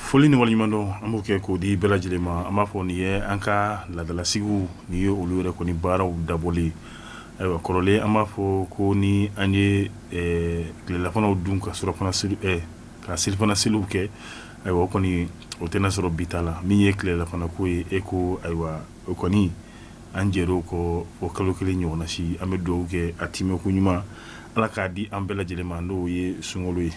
Foli ni waleɲumandɔn an b'o kɛ k'o di bɛɛ lajɛlen ma. An b'a fɔ nin ye an ka laadalasigiw, nin ye olu yɛrɛ kɔni baaraw dabɔlen. Ayiwa, kɔrɔlen an b'a fɔ ko ni an ye tilelafanaw dun ka surafana ka selifana seliw kɛ, ayiwa, o kɔni o tɛna sɔrɔ bi ta la. Min ye tilelafana ko ye, e ko ayiwa, o kɔni an jɛr'o kɔ o kalo kelen ɲɔgɔnna si. An bɛ dugawu kɛ a timɛko ɲuman, Ala k'a di an bɛɛ lajɛlen ma, n'o ye sunkalo ye.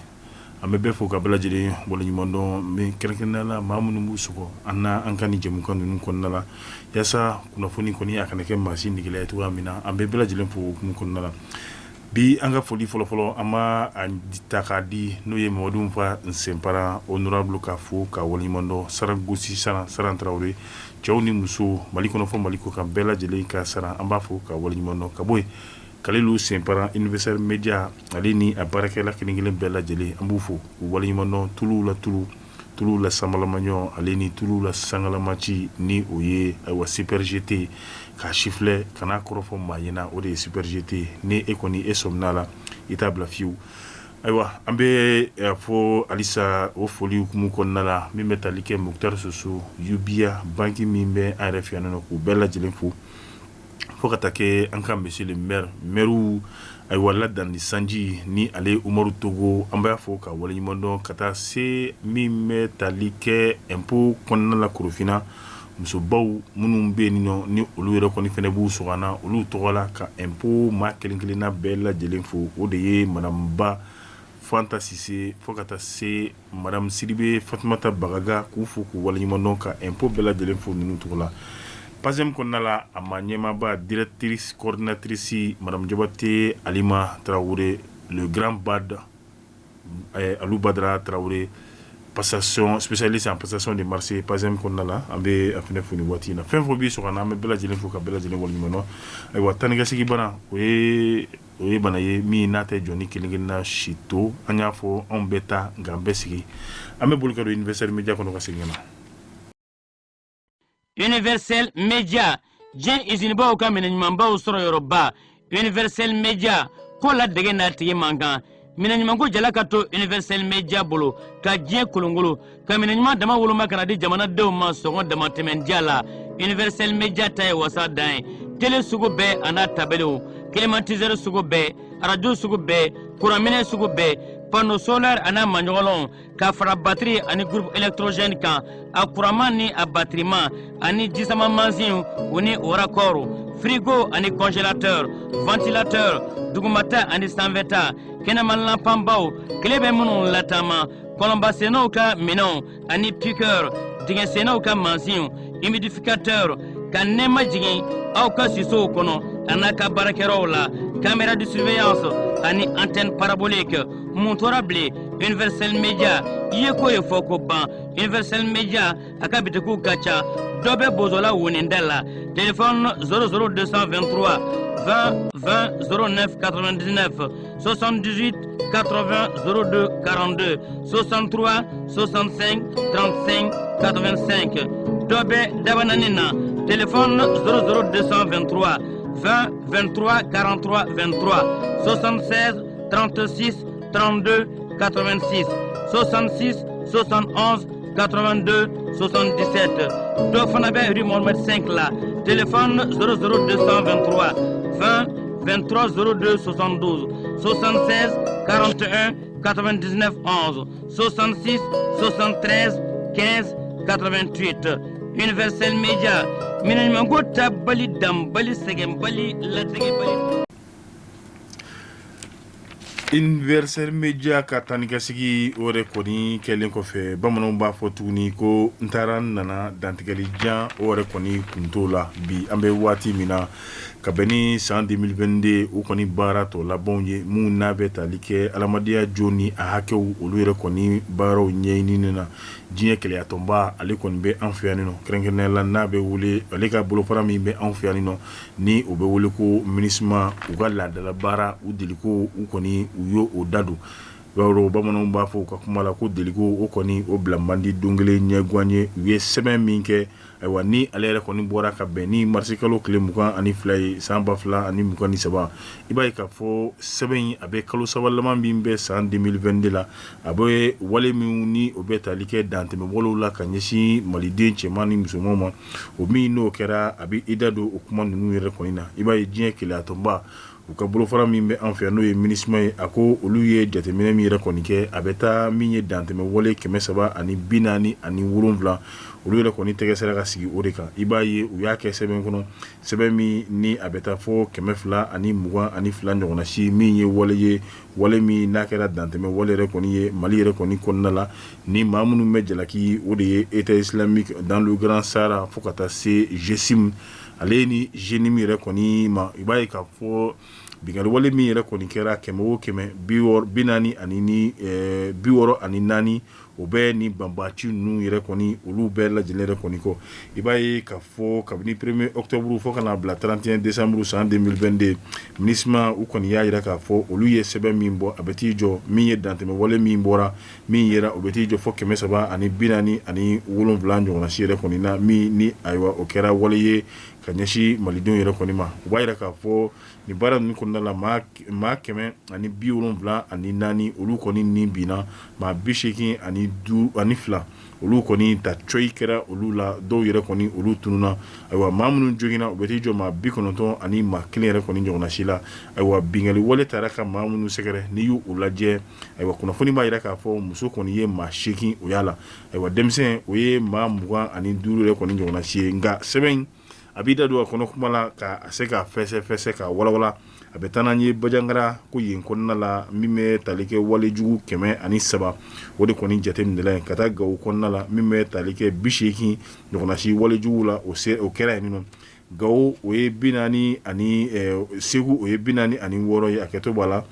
An bɛ bɛɛ fo ka bɛɛ lajɛlen waleɲumandɔn, min kɛrɛnkɛrɛnnenya la maa minnu b'u sɔgɔ an na an ka nin jɛmukan ninnu kɔnɔna la, yaasa kunnafoni kɔni a kana kɛ maa si negela ye cogoya min na. An bɛ bɛɛ lajɛlen fo o hukumu kɔnɔna la. Bi an ka foli fɔlɔfɔlɔ, an b'a ta k'a di n'o ye Mamadu Fa Senpara honorable ka fo ka waleɲumandɔn, Sarangosi Saran Saran Tarawele, cɛw ni muso, Mali kɔnɔ fɔ Mali kɔkan, bɛɛ lajɛlen ka Saran, an b'a fo ka waleɲumandɔn. Ka bɔ yen, Kalilu Senpara, Universel Media, ale ni a baarakɛla kelen kelen bɛɛ lajɛlen, an b'u fo k'u waleɲumandɔn. Tuluw la tulu, tuluw la sanbalamaɲɔ, ale ni tuluw la sangalamaci, ni o ye ayiwa Super GT, k'a sifilɛ kan'a kɔrɔfɔ maa ɲɛna, o de ye Super GT. Ni e kɔni e sɔmina la, i t'a bila fiyewu. Ayiwa, an bɛ a fɔ halisa o foli hukumu kɔnɔna la, min bɛ tali kɛ Mukutari Soso, UBA banki min bɛ an yɛrɛ fɛ yan nɔ, k'u bɛɛ lajɛlen fo, fo ka taa kɛ an ka monsieur le maire, maire ayiwa ladan ni sanji, ni ale Umaru Togo, an b'a fɔ ka waleɲumandɔn, ka taa se min bɛ tali kɛ impôt kɔnɔna la, Korofina musobaw minnu bɛ yen nɔ, ni olu yɛrɛ kɔni fana b'u sɔgɔ an na, olu tɔgɔ la ka impôt maa kelen kelenna bɛɛ lajɛlen fo. O de ye madame Ba Fanta Sise, fo ka taa se madame Sidibe Fatumata Bagaga, k'u fo k'u waleɲumandɔn, ka impôt bɛɛ lajɛlen fo ninnu tɔgɔ la. PASEM kɔnɔna la, a ma ɲɛmaaba, directrice coordinatrice, madame Jabate Alima Tarawele, le grand bad Alu Badara Tarawele, passation spécialiste en passation de marché PASEM kɔnɔna la, an bɛ a fana fo nin waati in na. Fɛn fɛn b'i sɔgɔ an na, an bɛ bɛɛ lajɛlen fo ka bɛɛ lajɛlen waleɲumandɔn. Ayiwa, taa ni ka segin bana, o ye bana ye min n'a tɛ jɔn kelen kelenna si to. An y'a fɔ, anw bɛ taa, nka an bɛ sigi, an bɛ boli ka don Universel Media kɔnɔ ka segin ka na. Universel Media, diɲɛ izinibaw ka minɛ ɲumanbaw sɔrɔ yɔrɔba. Universel Media ko la dege n'a tigi man kan. Minɛ ɲumanko jala ka to Universel Media bolo ka diɲɛ kolongolo ka minɛ ɲuman dama woloma ka na di jamanadenw ma sɔngɔ damatɛmɛndiya la. Universel Media ta ye wasa dan ye. Tele sugu bɛɛ a n'a tabaliw, climatiseur sugu bɛɛ, arajo sugu bɛɛ, kuranminɛ sugu bɛɛ, panneau solaire a n'a maɲɔgɔnlɔnw, ka fara batiri ani groupe électrogène kan, a kuranman ni a batiriman, ani jisama mansinw, u ni o raccord, frigo ani congélateur, ventilateur, dugumata ani sanfɛta, kɛnɛma lanpanbaw, tile bɛ minnu lataama, kɔlɔnbasennaw ka minɛnw ani piqueur, dingɛsennaw ka mansinw, humidificateur, ka nɛɛma jigin aw ka sisow kɔnɔ a n'a ka baarakɛyɔrɔw la, caméra de surveillance ani antenne parabolique. Mun tora bilen? Universel Media i ye ko ye fɔ ko ban. Universel Media a ka bitikiw ka ca. Dɔ bɛ Bozola woninda la, téléphone 00 223 20 20 09 99, 78 80 02 42, 63 65 35 85. Dɔ bɛ Dabanani na, téléphone 00 223 20 23 43 23, 76 36 32 86, 66 71 82 77. Dɔ fana bɛ rue Mohamed 5 la, téléphone 00 223 20 23 02 72, 76 41 99 11, 66 73 15 88. Universel Media, minɛ ɲumanko tabali, danbali, sɛgɛnbali, ladegibali. Universel Media ka taa ni ka segin, o yɛrɛ kɔni kɛlen kɔfɛ, bamananw b'a fɔ tuguni ko n taara n nana, dantigɛli jan o yɛrɛ kɔni kun t'o la. Bi an bɛ waati min na, ka bɛn ni san 2022, o kɔni baara tɔ labanw ye minnu n'a bɛ tali kɛ adamadenya jo ni a hakɛw, olu yɛrɛ kɔni baaraw ɲɛɲinini na, diɲɛ kelenyatɔnba ale kɔni bɛ an fɛ yan nɔ, kɛrɛnkɛrɛnnenya la n'a bɛ wele, ale ka bolofara min bɛ an fɛ yan nɔ, ni o bɛ wele ko MINUSMA, u ka laadala baara u deliko u kɔni u y'o o da don. I b'a dɔn, bamananw b'a fɔ u ka kuma la ko deliko o kɔni o bila man di don kelen ɲɛgan ye. U ye sɛbɛn min kɛ, ayiwa, ni ale yɛrɛ kɔni bɔra ka bɛn ni marisikalo tile 22 ye san 2023, i b'a ye k'a fɔ sɛbɛn in a bɛ kalo 3 laban min bɛ san 2022 la, a bɛ wale min ni o bɛ tali kɛ dantɛmɛ walew la ka ɲɛsin maliden cɛman ni musomanw ma, o min n'o kɛra, a bɛ i da don o kuma ninnu yɛrɛ kɔni na. I b'a ye diɲɛ kelenyatɔnba u ka bolofara min bɛ an fɛ yan, n'o ye MINUSMA ye, a ko olu ye jateminɛ min yɛrɛ kɔni kɛ, a bɛ taa min ye dantɛmɛ wale 347, olu yɛrɛ kɔni tɛgɛ sera ka sigi o de kan. I b'a ye u y'a kɛ sɛbɛn kɔnɔ, sɛbɛn min ni a bɛ taa fɔ 222 ɲɔgɔnna si, min ye wale ye, wale min n'a kɛra dantɛmɛ wale yɛrɛ kɔni ye Mali yɛrɛ kɔni kɔnɔna la. Ni maa minnu bɛ jalaki, o de ye État islamique dans le Grand Sahara fo ka taa se GSIM ale ni JNIM yɛrɛ kɔni ma. I b'a ye k'a fɔ binkanni wale min yɛrɛ kɔni kɛra, 100 o 100, 64, o bɛ ni banbaci ninnu yɛrɛ kɔni, olu bɛɛ lajɛlen yɛrɛ kɔni kɔ. I b'a ye k'a fɔ kabini premier octobre fo ka n'a bila 31 décembre san 2022, MINUSMA u kɔni y'a jira k'a fɔ olu ye sɛbɛn min bɔ, a bɛ t'i jɔ min ye dantɛmɛ wale min bɔra min yera, o bɛ t'i jɔ fɔ 347 ɲɔgɔnna si yɛrɛ kɔni na, min ni ayiwa o kɛra wale ye ka ɲɛsin malidenw yɛrɛ kɔni ma. U b'a jira k'a fɔ nin baara ninnu kɔnɔna la, maa 174, olu kɔni ni binna, maa 85, olu kɔni ta coyi kɛra olu la, dɔw yɛrɛ kɔni olu tununna. Ayiwa, maa minnu joginna, u bɛ t'i jɔ maa 91 yɛrɛ kɔni ɲɔgɔnna si la. Ayiwa, binkanni wale taara ka maa minnu sɛgɛrɛ, n'i y'u lajɛ, ayiwa, kunnafoni b'a jira k'a fɔ muso kɔni ye maa 8 o y'a la, ayiwa, denmisɛn o ye maa 25 yɛrɛ kɔni ɲɔgɔnna si ye. Nka sɛbɛn a b'i da don a kɔnɔ kuma la ka se ka fɛsɛfɛsɛ ka walawala. A bɛ taa n'an ye Bajangara ko yen kɔnɔna la, min bɛ tali kɛ walejugu 103, o de kɔni jateminɛla yen, ka taa Gawo kɔnɔna la, min bɛ tali kɛ 80 ɲɔgɔnna si walejugu la, o kɛra yen nɔ. Gawo o ye 40 ani Segu o ye 46 ye, a kɛtɔ b'a la.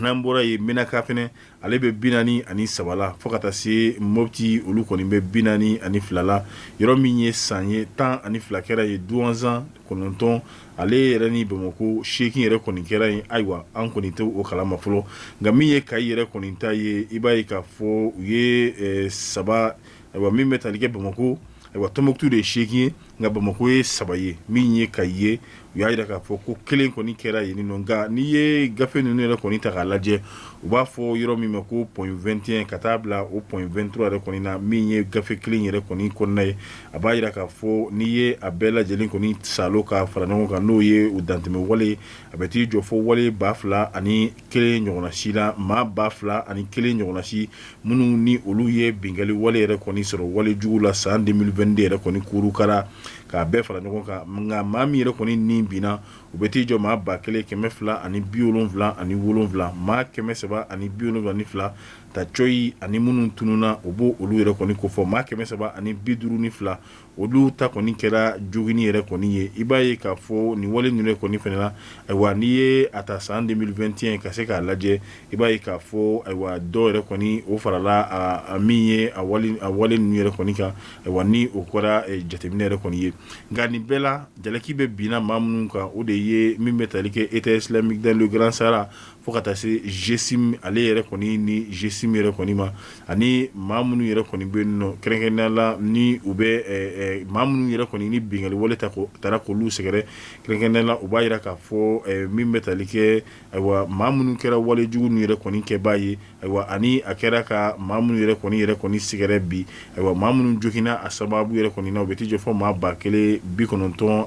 N'an bɔra yen, Menaka fɛnɛ ale bɛ 43 la, fo ka taa se Mopti, olu kɔni bɛ 42 la. Yɔrɔ min ye San ye, 12 kɛra yen, Duwanzan 9, ale yɛrɛ ni Bamakɔ 8 yɛrɛ kɔni kɛra yen. Ayiwa, an kɔni tɛ o kalama fɔlɔ. Nka min ye Kayi yɛrɛ kɔni ta ye, i b'a ye k'a fɔ u ye 3. Ayiwa, min bɛ tali kɛ Bamakɔ, ayiwa, Tɔnbukutu de ye 8 ye, nka Bamakɔ ye 3 ye. Min ye Kayi ye, u y'a jira k'a fɔ ko kelen kɔni kɛra yen nɔ. Nka n'i ye gafe ninnu yɛrɛ kɔni ta k'a lajɛ, u b'a fɔ yɔrɔ min ma ko point 21 ka taa bila o point 23 yɛrɛ kɔni na, min ye gafe kelen yɛrɛ kɔni kɔnɔna ye, a b'a jira k'a fɔ n'i ye a bɛɛ lajɛlen kɔni salo ka fara ɲɔgɔn kan, n'o ye u dantɛmɛ wale, a bɛ t'i jɔ fo wale 2001 ɲɔgɔnna si la, maa 2001 ɲɔgɔnna si minnu ni olu ye binkanni wale yɛrɛ kɔni sɔrɔ wale jugu la san 2022 yɛrɛ kɔni kurukara k'a bɛɛ fara ɲɔgɔn kan. Nka maa min yɛrɛ kɔni ni binna, u bɛ t'i jɔ maa 1277, maa 372 ta coyi, ani minnu tununna, u b'o olu yɛrɛ kɔni kofɔ, maa 352, olu ta kɔni kɛra joginni yɛrɛ kɔni ye. I b'a ye k'a fɔ nin wale ninnu kɔni fana la, ayiwa, n'i ye a ta san 2021 ka se k'a lajɛ, i b'a ye k'a fɔ ayiwa dɔw yɛrɛ kɔni o farala a min ye a wale ninnu yɛrɛ kɔni kan, ayiwa, ni o kɛra jateminɛ yɛrɛ kɔni ye. Nka nin bɛɛ la, jalaki bɛ binna maa minnu kan, o de ye min bɛ tali kɛ État islamique dans le Grand Sahara fo ka taa se GSIM ale yɛrɛ kɔni ni GSIM yɛrɛ kɔni ma, ani maa minnu yɛrɛ kɔni bɛ yen nɔ, kɛrɛnkɛrɛnnenya la ni u bɛ maa minnu yɛrɛ kɔni ni binkanni wale taara k'olu sɛgɛrɛ, kɛrɛnkɛrɛnnenya la u b'a jira k'a fɔ min bɛ tali kɛ, ayiwa, maa minnu kɛra wale jugu ninnu yɛrɛ kɔni kɛbaa ye, ayiwa, ani a kɛra ka maa minnu yɛrɛ kɔni sɛgɛrɛ bi, ayiwa, maa minnu joginna a sababu yɛrɛ kɔni na, u bɛ t'i jɔ fɔ maa 1092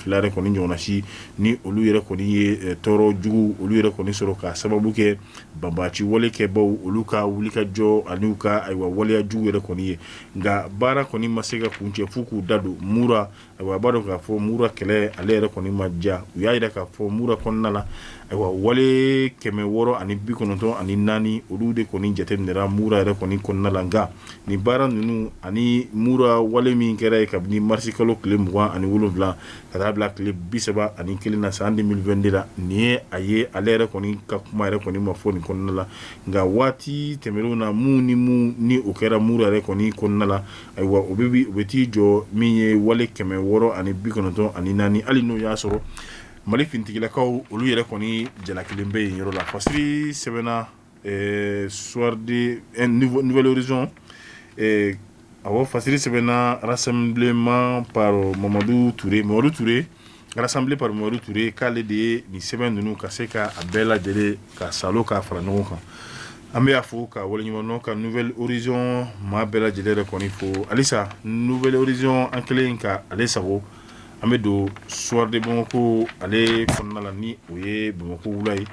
yɛrɛ kɔni ɲɔgɔnna si, ni olu yɛrɛ kɔni ye tɔɔrɔ jugu olu yɛrɛ kɔni sɔrɔ ka sababu kɛ banbaci wale kɛbaw olu ka wulikajɔ ani u ka, ayiwa, waleya jugu yɛrɛ kɔni ye. Nka baara kɔni ma se ka kuncɛ f'u k'u da don Mura. Ayiwa, a b'a dɔn k'a fɔ Mura kɛlɛ ale yɛrɛ kɔni ma diya. U y'a jira k'a fɔ Mura kɔnɔna la, ayiwa, wale 694, olu de kɔni jateminɛra Mura yɛrɛ kɔni kɔnɔna la. Nka nin baara ninnu ani Mura wale min kɛra yen kabini marisi kalo tile 27 ka taa bila tile 31 na san 2022 la, nin ye a ye ale yɛrɛ kɔni ka kuma yɛrɛ kɔni ma fɔ nin kɔnɔna la. Nka waati tɛmɛnenw na, mun ni mun ni o kɛra Mura yɛrɛ kɔni kɔnɔna la, ayiwa, o bɛ t'i jɔ min ye wale 694, hali n'o y'a sɔrɔ Mali finitigilakaw olu yɛrɛ kɔni jalakilen bɛ yen yɔrɔ la. Fasiri sɛbɛnna. Soir de Nouvel Horizon. Awɔ, fasiri sɛbɛnna rassemblement par Mamadu Ture. Mamadu Ture, rassemblé par Mamadu Ture, k'ale de ye nin sɛbɛn ninnu ka se ka a bɛɛ lajɛlen ka salo k'a fara ɲɔgɔn kan. An bɛ y'a fo ka waleɲuman ka Nouvel Horizon maa bɛɛ lajɛlen yɛrɛ kɔni fo. Halisa Nouvel Horizon, an kɛlen ka ale sago, an bɛ don Soir de Bamako ale kɔnɔna la, ni o ye Bamakɔ wula ye.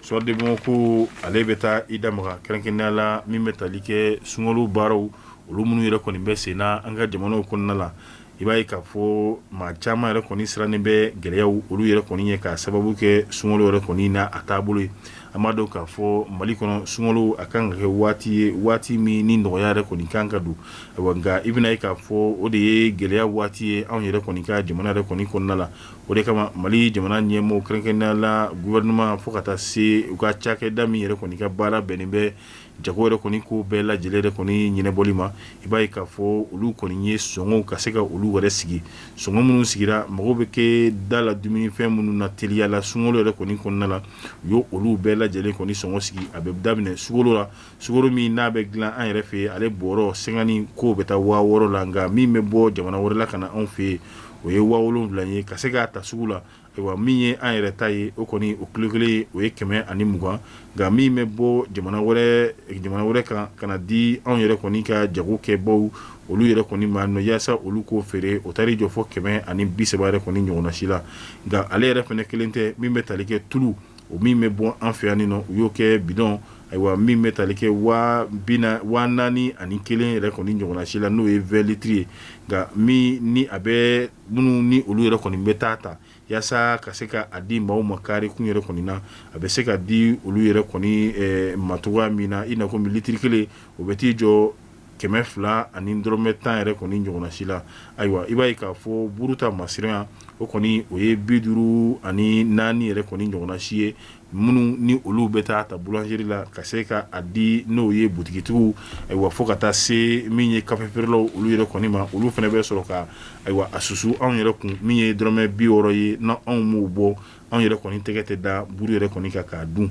Soir de Bamako, ale bɛ taa i da maga kɛrɛnkɛrɛnnenya la min bɛ tali kɛ sunkalo baaraw, olu minnu yɛrɛ kɔni bɛ sen na an ka jamanaw kɔnɔna la. I b'a ye k'a fɔ maa caman yɛrɛ kɔni sirannen bɛ gɛlɛyaw olu yɛrɛ kɔni ye, k'a sababu kɛ sunkalo yɛrɛ kɔni na a taabolo ye. An b'a dɔn k'a fɔ Mali kɔnɔ, sunkalo a kan ka kɛ waati ye, waati min ni nɔgɔya yɛrɛ kɔni kan ka don. Ayiwa, nka i bɛna ye k'a fɔ o de ye gɛlɛya waati ye anw yɛrɛ kɔni ka jamana yɛrɛ kɔni kɔnɔna la. O de kama Mali jamana ɲɛmɔgɔw, kɛrɛnkɛrɛnnenya la gouvernement, fo ka taa se u ka cakɛda min yɛrɛ kɔni ka baara bɛnnen bɛ jago yɛrɛ kɔni ko bɛɛ lajɛlen yɛrɛ kɔni ɲɛnabɔli ma, i b'a ye k'a fɔ olu kɔni ye sɔngɔw ka se ka olu yɛrɛ sigi. Sɔngɔ minnu sigira, mɔgɔw bɛ kɛ da la dumunifɛn minnu na teliya la sunkalo yɛrɛ kɔni kɔnɔna la, u y' olu bɛɛ lajɛlen kɔni sɔngɔ sigi. A bɛ daminɛ sukaro la. Sukaro min n'a bɛ dilan an yɛrɛ fɛ yen, ale bɔrɔ cinquante k'o bɛ taa 6000 la, nka min bɛ bɔ jamana wɛrɛ la ka na anw fɛ yen, o ye 7000 ye. Ka se k'a ta sugu la, ayiwa, min ye an yɛrɛ ta ye, o kɔni o kilo kelen, o ye 120, nka min bɛ bɔ jamana wɛrɛ kan ka na di anw yɛrɛ kɔni ka jagokɛbaw olu yɛrɛ kɔni ma nɔ yaasa olu k'o feere, o taar'i jɔ fo 130 yɛrɛ kɔni ɲɔgɔnna si la. Nka ale yɛrɛ fana kelen tɛ. Min bɛ tali kɛ tulu, o min bɛ bɔ an fɛ yan nɔ, u y'o kɛ bidɔn, ayiwa, min bɛ tali kɛ 41,000 yɛrɛ kɔni ɲɔgɔnna si la, n'o ye 20 litres ye. Nka min ni a bɛ minnu ni olu yɛrɛ kɔni bɛ taa ta yaasa ka se ka a di maaw ma kari kun yɛrɛ kɔni na, a bɛ se ka di olu yɛrɛ kɔni ma cogoya min na, i n'a fɔ litiri kelen, o bɛ t'i jɔ 200 ni dɔrɔmɛ 10 yɛrɛ kɔni ɲɔgɔnna si la. Ayiwa, i b'a ye k'a fɔ buru ta masiranya, o kɔni o ye 54 yɛrɛ kɔni ɲɔgɔnna si ye. Minnu ni olu bɛ taa ta boulangerie la ka se ka a di, n'o ye butigitigiw, ayiwa, fo ka taa se min ye kafe feerelaw olu yɛrɛ kɔni ma, olu fana bɛ sɔrɔ ka, ayiwa, a susu anw yɛrɛ kun, min ye dɔrɔmɛ 60 ye. N' anw m'o bɔ, anw yɛrɛ kɔni tɛgɛ tɛ da buru yɛrɛ kɔni kan k'a dun.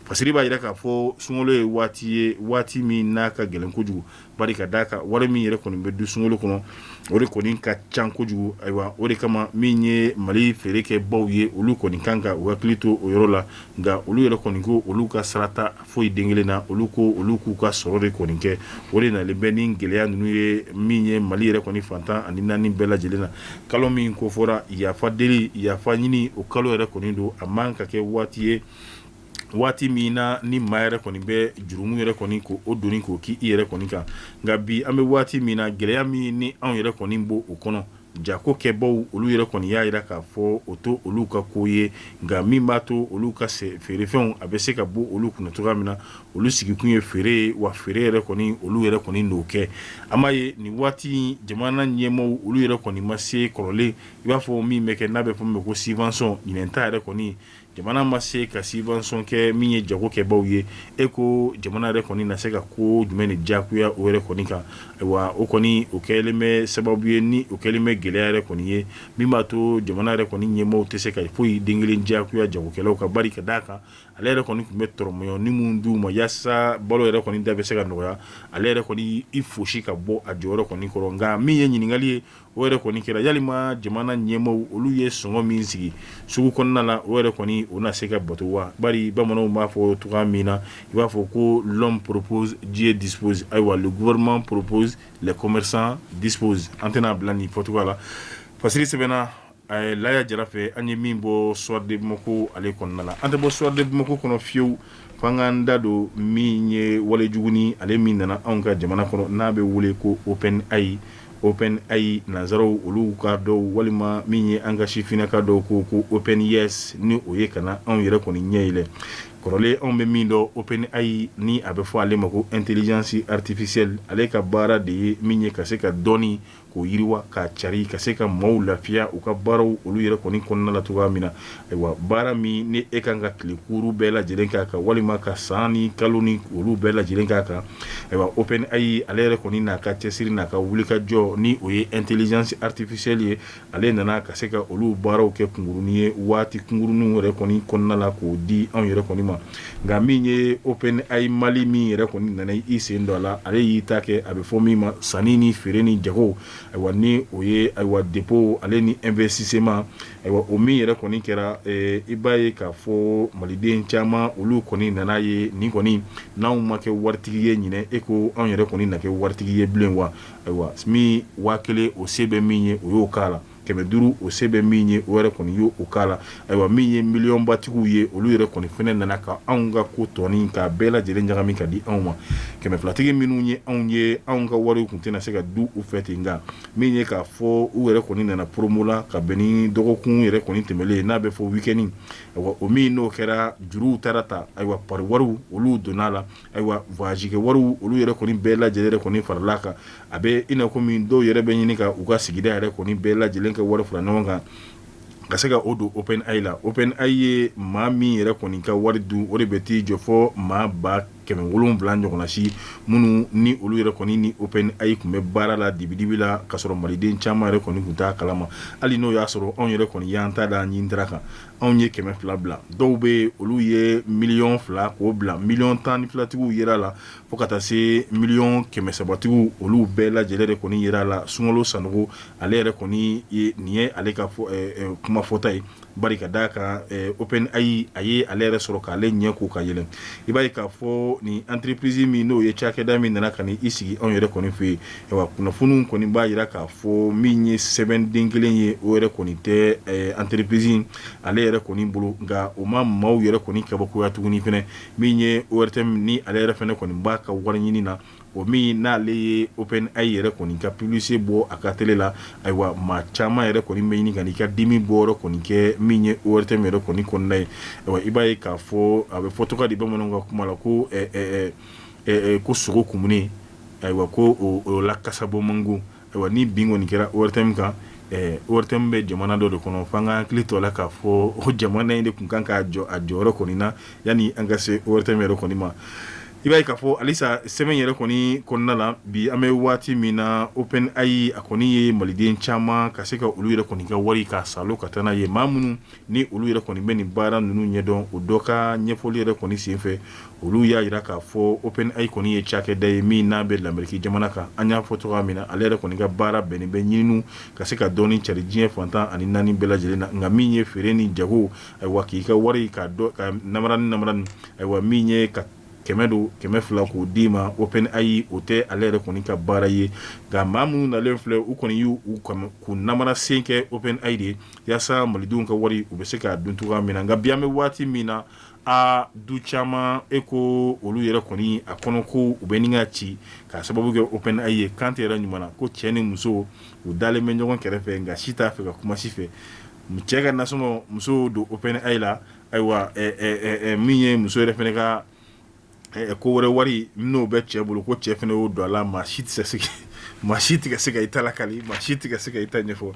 Fasiri b'a jira k'a fɔ sunkalo ye waati ye, waati min n'a ka gɛlɛn kojugu, bari ka d'a kan wari min yɛrɛ kɔni bɛ dun sunkalo kɔnɔ, o de kɔni ka ca kojugu. Ayiwa, o de kama min ye Mali feerekɛbaw ye, olu kɔni kan ka u hakili to o yɔrɔ la. Nka olu yɛrɛ kɔni ko olu ka sarata foyi den kelen na. Olu ko olu k'u ka sɔrɔ de kɔni kɛ. O de nalen bɛ ni gɛlɛya ninnu ye min ye Mali yɛrɛ kɔni fantan ani naani bɛɛ lajɛlen na. Kalo min ko fɔra yafa deli, yafa ɲini, o kalo yɛrɛ kɔni don. A man ka kɛ waati ye, waati min na ni maa yɛrɛ kɔni bɛ jurumu yɛrɛ kɔni ko o doni k'o k'i yɛrɛ kɔni kan. Nka bi an bɛ waati min na, gɛlɛya min ni anw yɛrɛ kɔni b'o o kɔnɔ, jagokɛbaw olu yɛrɛ kɔni y'a jira k'a fɔ o to olu ka ko ye. Nka min b'a to olu ka feerefɛnw a bɛ se ka bɔ olu kunna cogoya min na, olu sigikun ye feere ye, wa feere yɛrɛ kɔni olu yɛrɛ kɔni n'o kɛ. An b'a ye nin waati jamana ɲɛmaaw olu yɛrɛ kɔni ma se kɔrɔlen, i b'a fɔ min bɛ kɛ n'a bɛ fɔ min ma ko subvention. Ɲinɛn ta yɛrɛ kɔni, jamana ma se ka subvention kɛ min ye jagokɛbaw ye. E ko jamana yɛrɛ kɔni na se ka ko jumɛn de diyagoya o yɛrɛ kɔni kan? Ayiwa, o kɔni o kɛlen bɛ sababu ye, ni o kɛlen bɛ gɛlɛya yɛrɛ kɔni ye, min b'a to jamana yɛrɛ kɔni ɲɛmaaw tɛ se ka foyi den kelen diyagoya jagokɛlaw kan, bari ka d'a kan ale yɛrɛ kɔni tun bɛ tɔrɔmɔɲɔ ni min d'u ma yaasa balo yɛrɛ kɔni da bɛ se ka nɔgɔya, ale yɛrɛ kɔni i fosi ka bɔ a jɔyɔrɔ kɔni kɔrɔ. Nka min ye ɲininkali ye, o yɛrɛ kɔni kɛra yalima jamana ɲɛmaaw olu ye sɔngɔ min sigi sugu kɔnɔna la, o yɛrɛ kɔni o na se ka bato wa? Bari bamananw b'a fɔ cogoya min na, i b'a fɔ ko l'homme propose, Dieu dispose. Ayiwa, le gouvernement propose, les commerçants disposent. An tɛna bila nin fɔcogoya la. Fasiri sɛbɛnna Laya Jara fɛ, an ye min bɔ Soir de Bamako ale kɔnɔna la. An tɛ bɔ Soir de Bamako kɔnɔ fiyewu f'an k'an da don min ye walejuguni ale min nana anw ka jamana kɔnɔ, n'a bɛ wele ko OpenAI. OpenAI, nanzaraw olu ka dɔw, walima min ye an ka sifinnaka dɔw ko ko Open Yes, ni o ye ka na anw yɛrɛ kɔni ɲɛ yɛlɛ. Kɔrɔlen anw bɛ min dɔn OpenAI, ni a bɛ fɔ ale ma ko intelligence artificielle, ale ka baara de ye min ye ka se ka dɔɔni k'o yiriwa k'a cari ka se ka maaw lafiya u ka baaraw olu yɛrɛ kɔni kɔnɔna la cogoya min na. Ayiwa, baara min ni e kan ka tile kuuru bɛɛ lajɛlen k'a kan walima ka san ni kalo ni olu bɛɛ lajɛlen k'a kan, ayiwa, OpenAI ale yɛrɛ kɔni n'a ka cɛsiri n'a ka wulikajɔ ni o ye intelligence artificielle ye, ale nana ka se ka olu baaraw kɛ kunkurunin ye waati kunkuruninw yɛrɛ kɔni kɔnɔna la k'o di anw yɛrɛ kɔni ma. Nka min ye OpenAI Mali min yɛrɛ kɔni nana i sen don a la, ale y'i ta kɛ a bɛ fɔ min ma sanni ni feere ni jago, ayiwa, ni o ye ayiwa dépôt ale ni investissement. Ayiwa, o min yɛrɛ kɔni kɛra, i b'a ye k'a fɔ maliden caman olu kɔni nana ye nin kɔni n'anw ma kɛ waritigi ye ɲinɛ, e ko anw yɛrɛ kɔni na kɛ waritigi ye bilen wa? Ayiwa, min 1000 o se bɛ min ye, o y'o k'a la, 500 o se bɛ min ye, o yɛrɛ kɔni y'o k'a la. Ayiwa, min ye miliyɔnbatigiw ye, olu yɛrɛ kɔni fɛnɛ nana ka anw ka ko tɔnin k'a bɛɛ lajɛlen ɲagami ka di anw ma. Kɛmɛ filatigi minnu ye anw ye, anw ka wariw tun tɛna se ka dun u fɛ ten. Nka min ye k'a fɔ u yɛrɛ kɔni nana promo la ka bɛn ni dɔgɔkun yɛrɛ kɔni tɛmɛlen n'a bɛ fɔ week-end, ayiwa, o min n'o kɛra, juruw taara ta, ayiwa, pari wariw olu donna a la, ayiwa, voyage kɛ wariw olu yɛrɛ kɔni bɛɛ lajɛlen yɛrɛ kɔni farala kan. A bɛ i n'a komi dɔw yɛrɛ bɛ ɲini ka u ka sigida yɛrɛ kɔni bɛɛ lajɛlen ka wari fara ɲɔgɔn kan ka se ka o don OpenAI la. OpenAI ye maa min yɛrɛ kɔni ka wari dun, o de bɛ t'i jɔ fɔ maa 700,000 ɲɔgɔnna si minnu ni olu yɛrɛ kɔni ni OpenAI tun bɛ baara la dibidibi la, ka sɔrɔ maliden caman yɛrɛ kɔni tun t'a kalama. Hali n'o y'a sɔrɔ anw yɛrɛ kɔni y'an ta da ɲin kan, anw ye 200 bila, dɔw bɛ olu ye 2 miliyɔn k'o bila, 12 miliyɔntigiw yera la, fo ka taa se 300 miliyɔntigiw, olu bɛɛ lajɛlen de kɔni yera la. Sunkalo Sanogo ale yɛrɛ kɔni nin ye ale ka kuma fɔta ye, bari ka d'a kan OpenAI a ye ale yɛrɛ sɔrɔ k'ale ɲɛ ko ka yɛlɛ. I b'a ye k'a fɔ nin entreprise min n'o ye cakɛda min nana ka i sigi anw yɛrɛ kɔni fɛ yen, ayiwa, kunnafoniw kɔni b'a jira k'a fɔ min ye sɛbɛnden kelen ye, o yɛrɛ kɔni tɛ entreprise ale yɛrɛ kɔni bolo. Nka o ma maaw yɛrɛ kɔni kabakoya tuguni fɛnɛ. Min ye ORTM ni ale yɛrɛ fɛnɛ kɔni b'a ka wari ɲini na, o min n'ale ye OpenAI yɛrɛ kɔni ka publicité bɔ a ka télé la, ayiwa, maa caman yɛrɛ kɔni bɛ ɲini ka n'i ka dimi bɔ yɔrɔ kɔni kɛ min ye ORTM yɛrɛ kɔni kɔnɔna ye. Ayiwa, i b'a ye k'a fɔ a bɛ fɔ tɔgɔ di bamananw ka kuma la ko ko sogo kumuni, ayiwa, ko o la kasabɔ mango. Ayiwa, ni bin kɔni kɛra ORTM kan, ORTM bɛ jamana dɔ de kɔnɔ, f'an ka hakili to a la k'a fɔ o jamana in de tun kan k'a jɔ a jɔyɔrɔ kɔni na yanni an ka se ORTM yɛrɛ kɔni ma. I b'a ye k'a fɔ halisa sɛbɛn yɛrɛ kɔni kɔnɔna la, bi an bɛ waati min na, OpenAI a kɔni ye maliden caman ka se ka olu yɛrɛ kɔni ka wari ka salo ka taa n'a ye. Maa minnu ni olu yɛrɛ kɔni bɛ nin baara ninnu ɲɛdɔn, o dɔ ka ɲɛfɔli yɛrɛ kɔni senfɛ, olu y'a jira k'a fɔ OpenAI kɔni ye cakɛda ye min n'a bɛ Lamɛriki jamana kan. An y'a fɔ cogoya min na, ale yɛrɛ kɔni ka baara bɛnnen bɛ ɲininiw ka se ka dɔnni cari diɲɛ fan 14 bɛɛ lajɛlen na. Nka min ye feere ni jago, ayiwa, k'i ka wari ka ka namara ni namara, ayiwa, min ye ka 100 don 200 k'o d'i ma OpenAI, o tɛ ale yɛrɛ kɔni ka baara ye. Nka maa minnu nalen filɛ, u kɔni y'u k'u namara sen kɛ OpenAI de ye yaasa malidenw ka wari u bɛ se k'a dun cogoya min na. Nka bi an bɛ waati min na, a du caman e ko olu yɛrɛ kɔni a kɔnɔ ko u bɛ nin ka ci k'a sababu kɛ OpenAI ye. Kan tɛ yɛrɛ ɲuman na ko cɛ ni muso u dalen bɛ ɲɔgɔn kɛrɛfɛ, nka si t'a fɛ ka kuma si fɛ. Cɛ ka nasɔngɔ muso don OpenAI la, ayiwa, min ye muso yɛrɛ fana ka ko wɛrɛ wari n'o bɛ cɛ bolo, ko cɛ fana y'o don a la. Maa si tɛ se, maa si tɛ se ka i ta lakali, maa si tɛ se ka i ta ɲɛfɔ.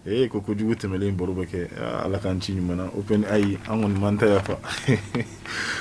Ee, ko kojugu tɛmɛlen baro bɛ kɛ. Ala k'an ci ɲuman na. OpenAI, an kɔni m'an ta yafa.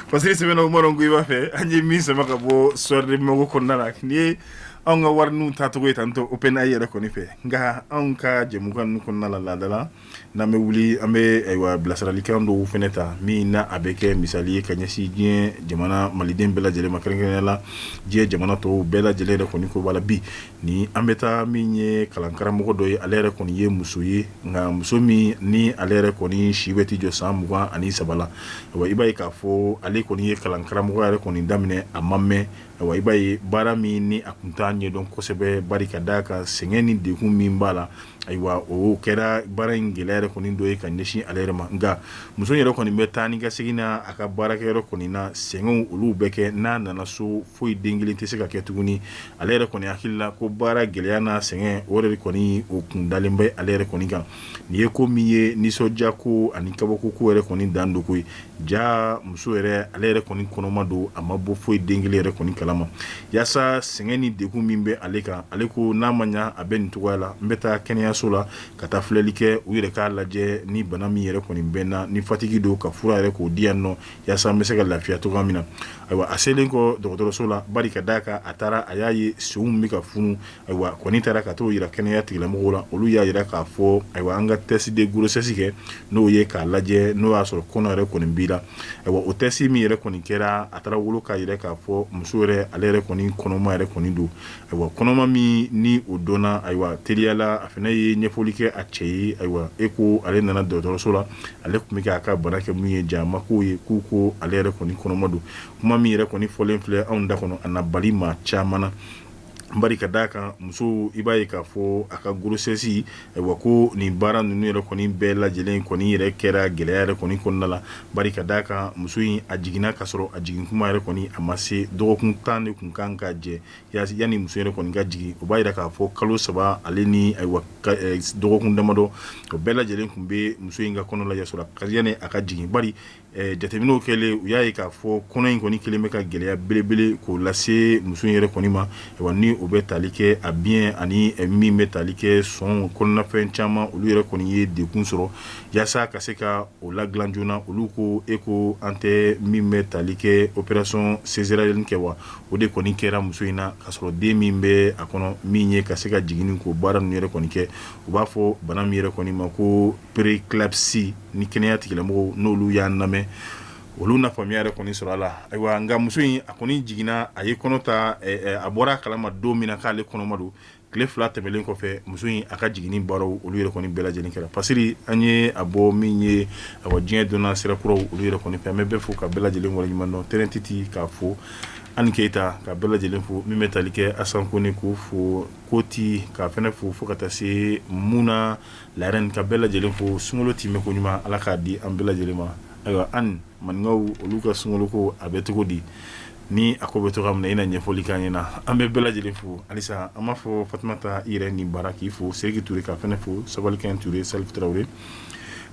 Fasiri sɛbɛnna Umaru Nkuyiba fɛ. An ye min sama ka bɔ Soir de Bamako kɔnɔna la, nin ye anw ka wari ninnu taacogo ye tantɔ OpenAI yɛrɛ kɔni fɛ. Nka anw ka jɛmukan ninnu kɔnɔna la, laada la, n'an bɛ wuli, an bɛ ayiwa bilasiralikan dɔw fana ta min na a bɛ kɛ misali ye ka ɲɛsin diɲɛ jamana maliden bɛɛ lajɛlen ma, kɛrɛnkɛrɛnnenya la diɲɛ jamana tɔw bɛɛ lajɛlen yɛrɛ kɔni ko b'a la. Bi ni an bɛ taa min ye kalankaramɔgɔ dɔ ye, ale yɛrɛ kɔni ye muso ye, nka muso min ni ale yɛrɛ kɔni si bɛ t'i jɔ san 23 la. Ayiwa, i b'a ye k'a fɔ ale kɔni ye kalankaramɔgɔ yɛrɛ kɔni daminɛ a ma mɛn. Ayiwa, i b'a ye baara min ni a tun t'a ɲɛdɔn kosɛbɛ, bari ka d'a kan sɛgɛn ni degun min b'a la, ayiwa, o kɛra baara in gɛlɛya yɛrɛ kɔni dɔ ye ka ɲɛsin ale yɛrɛ ma. Nka muso yɛrɛ kɔni bɛ taa ni ka segin na a ka baarakɛyɔrɔ kɔni na, sɛgɛnw olu bɛ kɛ, n'a nana so foyi den kelen tɛ se ka kɛ tuguni. Ale yɛrɛ kɔni hakili la ko baara gɛlɛya n'a sɛgɛn, o yɛrɛ kɔni o kun dalen bɛ ale yɛrɛ kɔni kan. Nin ye ko min ye nisɔndiya ko ani kabako ko yɛrɛ kɔni dan don ko ye. Ja muso yɛrɛ, ale yɛrɛ kɔni kɔnɔma don, a ma bɔ foyi den kelen yɛrɛ kɔni kalama. kalama, yaasa sɛgɛn ni degun min bɛ ale kan. Ale ko n'a ma ɲa a bɛ nin cogoya la, n bɛ taa kɛnɛyaso la ka taa filɛli kɛ, u yɛrɛ k'a lajɛ ni bana min yɛrɛ kɔni bɛ n na, ni fatigue don, ka fura yɛrɛ k'o di yan nɔ, yaasa n bɛ se ka lafiya cogoya min na. Ayiwa, a selen kɔ dɔgɔtɔrɔso la, bari ka d'a kan a taara a y'a ye senw bɛ ka funu. Ayiwa, kɔni taara ka t'o jira kɛnɛya tigilamɔgɔw la. Olu y'a jira k'a fɔ ayiwa, an ka test de grossesse kɛ, n'o ye k'a lajɛ n'o y'a sɔrɔ kɔnɔ yɛrɛ kɔni b'i la. Ayiwa, o test min yɛrɛ kɔni kɛra, a taara wolo k'a jira k'a fɔ muso yɛrɛ, ale yɛrɛ kɔni kɔnɔma yɛrɛ kɔni don. Ayiwa, kɔnɔma min ni o dɔnna, ayiwa, teliyala a fana ye ɲɛfɔli kɛ a cɛ ye. Ayiwa, e ko ale nana dɔgɔtɔrɔso la, ale tun bɛ k'a ka bana kɛ mun ye, ja ma k'o ye k'u ko ale yɛrɛ kɔni kɔnɔma don. Kuma min yɛrɛ kɔni fɔlen filɛ anw da kɔnɔ, a na bali maa caman na, bari ka d'a kan muso, i b'a ye k'a fɔ a ka grossesse, ayiwa, ko nin baara ninnu yɛrɛ kɔni bɛɛ lajɛlen kɔni yɛrɛ kɛra gɛlɛya yɛrɛ kɔni kɔnɔna la, bari ka d'a kan muso in a jiginna ka sɔrɔ a jigin kuma yɛrɛ kɔni a ma se. Dɔgɔkun 10 de tun kan ka jɛ yanni muso yɛrɛ kɔni ka jigin. O b'a jira k'a fɔ kalo 3 ale ni ayiwa dɔgɔkun damadɔ, o bɛɛ lajɛlen tun bɛ muso in ka kɔnɔ la sɔrɔ yanni a ka jigin, bari jateminɛw kɛlen, u y'a ye k'a fɔ kɔnɔ in kɔni kelen bɛ ka gɛlɛya belebele k'o lase muso in yɛrɛ kɔni ma. Ayiwa, ni o bɛ tali kɛ a biɲɛ ani min bɛ tali kɛ sɔn kɔnɔnafɛn caman, olu yɛrɛ kɔni ye degun sɔrɔ. Yaasa ka se ka o ladilan joona, olu ko e ko an tɛ min bɛ tali kɛ opération césarienne kɛ wa, o de kɔni kɛra muso in na, ka sɔrɔ den min bɛ a kɔnɔ min ye ka se ka jiginni k'o baara ninnu yɛrɛ kɔni kɛ. U b'a fɔ bana min yɛrɛ kɔni ma ko prééclampsie. Ni kɛnɛya tigilamɔgɔw n'olu y'an lamɛn, olu na faamuya yɛrɛ kɔni sɔrɔ a la. Ayiwa, nka muso in a kɔni jiginna, a ye kɔnɔ ta. A bɔra a kalama don min na k'ale kɔnɔma don, tile 2 tɛmɛlen kɔfɛ, muso in a ka jiginni baaraw olu yɛrɛ kɔni bɛɛ lajɛlen kɛra. Fasiri an ye a bɔ min ye, awa, diɲɛ donna sira kuraw olu yɛrɛ kɔni fɛ. An bɛ bɛɛ fo ka bɛɛ lajɛlen waleɲuman dɔn. Tɛrɛntiti k'a fo, Ani Keyita ka bɛɛ lajɛlen fo, min bɛ tali kɛ Asan Kone k'o fo, Koti k'a fana fo, fo ka taa se Muna la ka bɛɛ lajɛlen fo. Sunkalo tɛmɛ ko ɲuman, Ala k'a di an bɛɛ lajɛlen ma. Ayiwa, an maninkaw olu ka sunkalo ko a bɛ cogo di? Ni a ko bɛ cogoya min na, i na ɲɛfɔli k'an ɲɛna. An bɛ bɛɛ lajɛlen fo halisa. An b'a fɔ Fatumata, i yɛrɛ ni bara, k'i fo, Seriki Ture ka fana fo, Sabalikan Ture, Salifu Tarawele,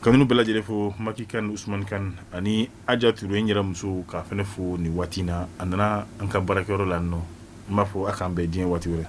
ka ninnu bɛɛ lajɛlen fo, Maki Kan, Usumani Kan ani Aja Ture, n yɛrɛ muso, k'a fana fo nin waati in na. A nana an ka baarakɛyɔrɔ la nɔ. N b'a fɔ a k'an bɛn diɲɛ waati wɛrɛ.